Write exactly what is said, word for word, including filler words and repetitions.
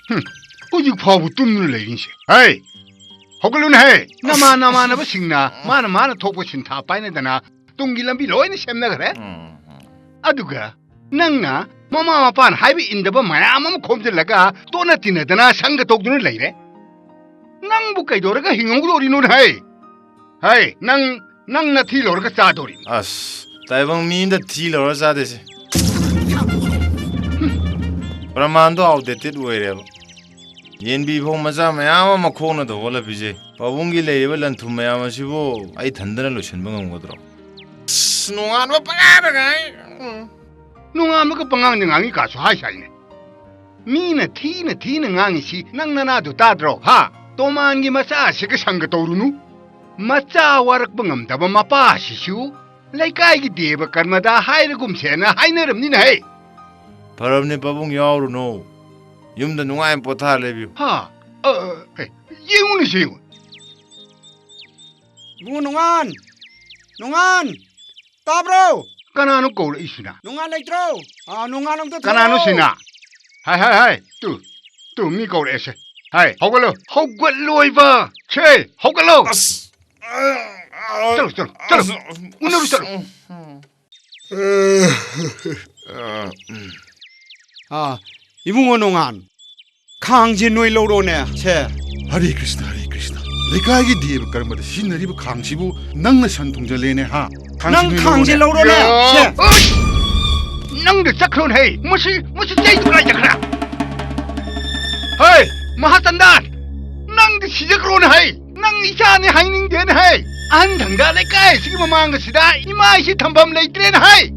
ꯍꯨꯝ, ꯍꯧꯖꯤꯛ ꯐꯥꯎꯕ ꯇꯨꯝꯗꯨꯅ ꯂꯩꯔꯤꯁꯦ꯫ ꯍꯩ, ꯍꯧꯒꯠꯂꯨꯅꯦ ꯍꯩ! ꯅꯃꯥꯟ ꯅꯃꯥꯟꯅꯕꯁꯤꯡꯅ ꯃꯥꯅ ꯃꯥꯅ ꯊꯣꯛꯄ ꯁꯤꯟꯊꯥ ꯄꯥꯏꯅꯗꯅ ꯇꯨꯡꯒꯤ ꯂꯝꯕꯤ ꯂꯣꯏꯅ ꯁꯦꯝꯅꯈ꯭ꯔꯦ꯫ ꯎꯝ, ꯎꯝ꯫ ꯑꯗꯨꯒ ꯅꯪꯅ ꯃꯃꯥ ꯃꯄꯥꯅ ꯍꯥꯏꯕ ꯏꯟꯗꯕ ꯃꯌꯥꯝ ꯑꯃ ꯈꯣꯝꯖꯤꯜꯂꯒ ꯇꯣꯠꯅ ꯇꯤꯟꯅꯗꯅ ꯁꯪꯒ ꯇꯧꯗꯨꯅ ꯂꯩꯔꯦ꯫ ꯅꯪꯕꯨ ꯀꯩꯗꯧꯔꯒ ꯍꯤꯡꯍꯧꯗꯣꯔꯤꯅꯣꯅꯦ ꯍꯩ? ꯍꯩ, ꯅꯪ, ꯅꯪ ꯅꯊꯤ ꯂꯧꯔꯒ ꯆꯥꯗꯣꯔꯤ꯫ ꯑꯁ, ꯇꯥꯏꯕꯪ ꯃꯤ ꯑꯝꯇ ꯊꯤ ꯂꯧꯔ ꯆꯥꯗꯦꯁꯦ꯫ ꯄ꯭ꯔꯃꯥꯟꯗꯣ outdated ꯑꯣꯏꯔꯦꯕ꯫ ꯌꯦꯟꯕꯤ ꯐꯧ ꯃꯆꯥ ꯃꯌꯥꯝ ꯑꯃ ꯈꯣꯡꯅ ꯇꯧꯍꯜꯂ ꯄꯤꯖꯩ꯫ ꯄꯥꯕꯨꯡꯒꯤ ꯂꯩꯔꯤꯕ ꯂꯟ ꯊꯨꯝ ꯃꯌꯥꯝ ꯑꯁꯤꯕꯨ ꯑꯩ ꯊꯟꯗꯅ ꯂꯣꯏꯁꯤꯟꯕ ꯉꯝꯒꯗ꯭ꯔꯣ? ꯑꯁ, ꯅꯣꯡꯉꯥꯟꯕ ꯄꯉꯥꯡꯗ ꯉꯥꯡꯉꯤ꯫ ꯎꯝ꯫ ꯅꯣꯡꯉꯥꯟꯕꯒ ꯄꯉꯥꯡꯗ ꯉꯥꯡꯉꯤ ꯀꯥꯁꯨ ꯍꯥꯏ ꯁꯥꯏꯅꯦ꯫ ꯃꯤꯅ ꯊꯤꯅ ꯊꯤꯅ ꯉꯥꯡꯉꯤꯁꯤ ꯅꯪ ꯅꯅꯥꯗꯨ ꯇꯥꯗ꯭ꯔꯣ? ꯍꯥ? ꯇꯣꯃꯥꯟꯒꯤ ꯃꯆꯥꯁꯤꯒ ꯁꯪꯒ ꯇꯧꯔꯨꯅꯨ꯫ ꯃꯆꯥ ꯋꯥꯔꯛꯄ ꯉꯝꯗꯕ ꯃꯄꯥꯁꯤꯁꯨ ꯂꯩꯀꯥꯏꯒꯤ ꯗꯦꯕ ꯀꯔꯃꯗ ꯍꯥꯏꯔꯒꯨꯝꯁꯦꯅ ꯍꯥꯏꯅꯔꯝꯅꯤꯅ ꯍꯦ꯫ ꯐꯔꯕꯅꯦ ꯄꯥꯕꯨꯡ, ꯌꯥꯎꯔꯨꯅꯨ꯫ ꯌꯨꯝꯗ ꯅꯨꯡꯉꯥꯏꯅ ꯄꯣꯊꯥꯔ ꯂꯩꯕꯤꯌꯨ꯫ ꯍꯥ? ꯑ, ꯑ, ꯑꯦ, ꯌꯦꯡꯉꯨꯅꯦ, ꯌꯦꯡꯉꯨ꯫ ꯏꯕꯨꯡꯉꯣ ꯅꯣꯡꯉꯥꯟ! ꯅꯣꯡꯉꯥꯟ! ꯇꯥꯕ꯭ꯔꯣ? ꯀꯅꯥꯅꯣ ꯀꯧꯔꯛꯏꯁꯤꯅ? ꯅꯣꯡꯉꯥꯟ ꯂꯩꯇ꯭ꯔꯣ? ꯑꯥ, ꯅꯣꯡꯉꯥꯟ ꯑꯝꯇ ꯀꯅꯥꯅꯣ ꯊꯣꯛꯂꯛꯑꯣ꯫ ꯁꯤꯅ? ꯍꯥꯏ, ꯍꯥꯏ, ꯍꯥꯏ, ꯇꯨ, ꯇꯨ, ꯃꯤ ꯀꯧꯔꯛꯑꯦꯁꯦ꯫ ꯍꯥꯏ, ꯍꯧꯒꯠꯂꯣ, ꯍꯧꯒꯠꯂꯣꯏꯕ! ꯁꯦ, ꯍꯧꯒꯠꯂꯣ! ꯑꯁ! ꯆꯠꯂꯣ, ꯆꯠꯂꯣ, ꯆꯠꯂꯣ! ꯑꯁ! ꯎꯅꯔꯨ ꯆꯠꯂꯣ! ꯑꯥ, ꯏꯕꯨꯡꯉꯣ ꯅꯣꯡꯉꯥꯟ, ꯈꯥꯡꯁꯦ ꯅꯣꯏ ꯂꯧꯔꯣꯅꯦ, ꯁꯦ꯫ ꯍꯔꯦ ꯀ꯭ꯔꯤꯁꯅ, ꯍꯔꯦ ꯀ꯭ꯔꯤꯁꯅ꯫ ꯂꯩꯀꯥꯏꯒꯤ ꯗꯦꯕ ꯀꯔꯃꯗ ꯁꯤꯖꯤꯟꯅꯔꯤꯕ ꯈꯥꯡꯁꯤꯕꯨ ꯅꯪꯅ ꯁꯟ ꯊꯣꯡꯖꯜꯂꯦꯅꯦ, ꯍꯥ? ꯈꯥꯡꯁꯤ ꯅꯪ ꯅꯣꯏ ꯈꯥꯡꯁꯦ ꯂꯧꯔꯣꯅꯦ꯫ ꯂꯧꯔꯣꯅꯦ, ꯁꯦ꯫ ꯑꯩ! ꯅꯪꯗ ꯆꯠꯈ꯭ꯔꯣꯅꯦ, ꯍꯩ꯫ ꯃꯁꯤ, ꯃꯁꯤ ꯆꯩꯗꯨ ꯀꯗꯥꯏ ꯆꯠꯈ꯭ꯔꯦ? ꯍꯩ, ꯃꯍꯥꯆꯟꯗꯥꯟ! ꯅꯪꯗꯤ ꯁꯤꯖꯈ꯭ꯔꯣꯅꯦ, ꯍꯩ꯫ ꯅꯪ ꯏꯆꯥꯅꯤ ꯍꯥꯏꯅꯤꯡꯗꯦꯅꯦ, ꯍꯩ꯫ ꯑꯍꯟ ꯊꯪꯗ ꯂꯩꯀꯥꯏ ꯑꯁꯤꯒꯤ ꯃꯃꯥꯡ ꯑꯁꯤꯗ ꯏꯃꯥ ꯏꯁꯤ ꯊꯝꯐꯝ ꯂꯩꯇ꯭ꯔꯦꯅꯦ, ꯍꯩ꯫